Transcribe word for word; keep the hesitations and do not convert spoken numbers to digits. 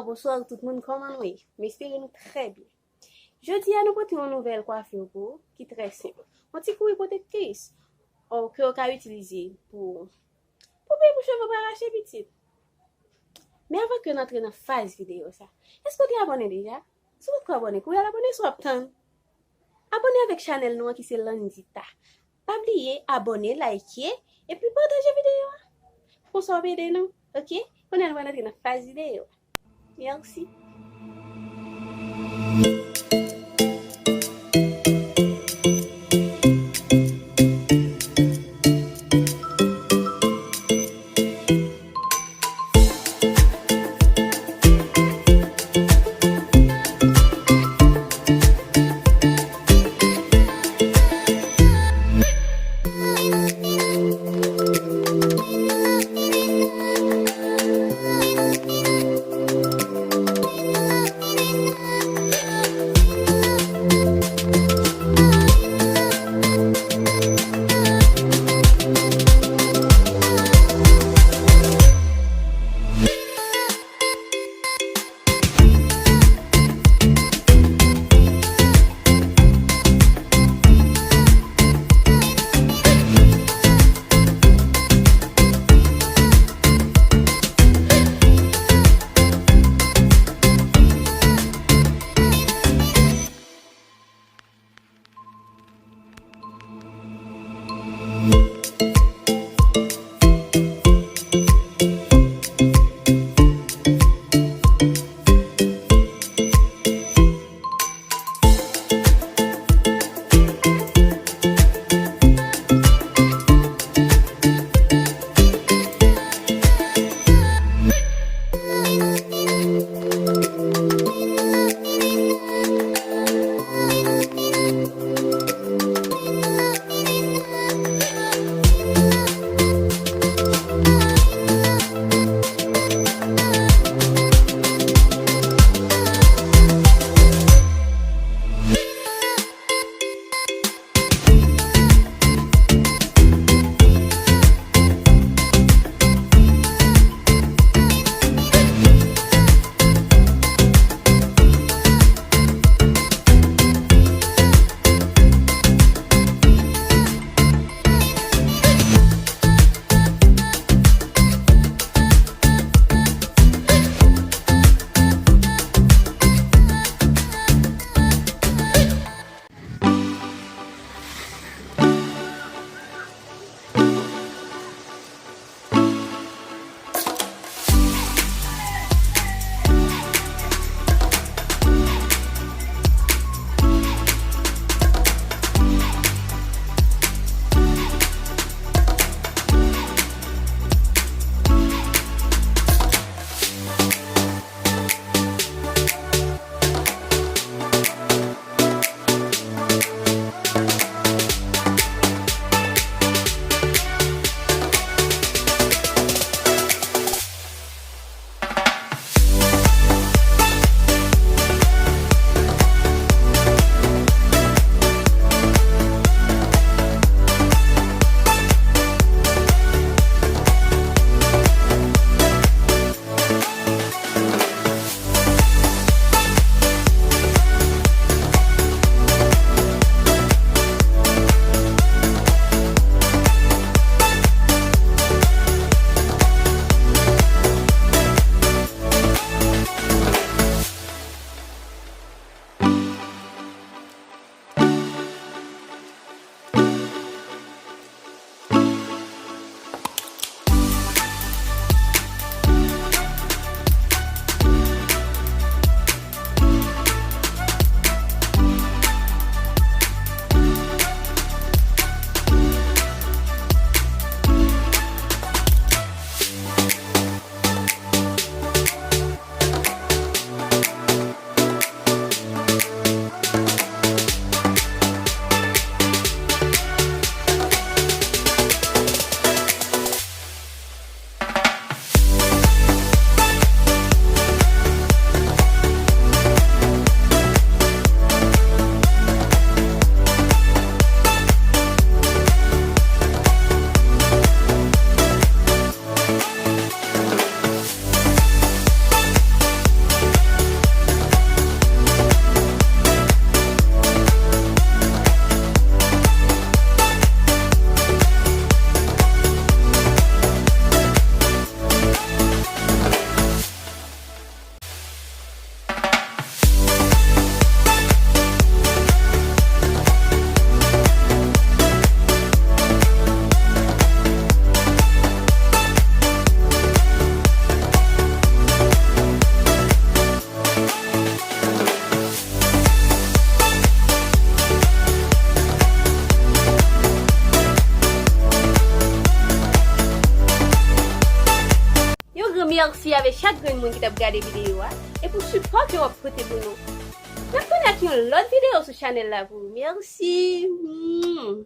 Bonswa tout moun, kòman nou ye? M espere nou trè byen. Jodi a, nou pote yon nouvèl kwafi pou ou ki trè senp. Yon ti kouri pwotektris, o, ke w ka itilize pou, pou peye pou cheve pa rache pitit. Men avan ke n antre nan faz videyo sa, èske w te abòne deja? Si w potko abòne, kouri al abòne si w ap tann. Abòne avèk chanèl nou an ki se Landita. Pa bliye abòne, like, epi pataje videyo a. Konsa w ap ede nou, oke? Kounye a nou pral antre nan faz videyo a. Mèsi. Mèsi avèk chak grenn moun ki t ap gade videyo a e pou sipò ke w ap pote pou nou. N ap tounen ak yon lòt videyo sou chanèl la pou ou. Mèsi. Hmm.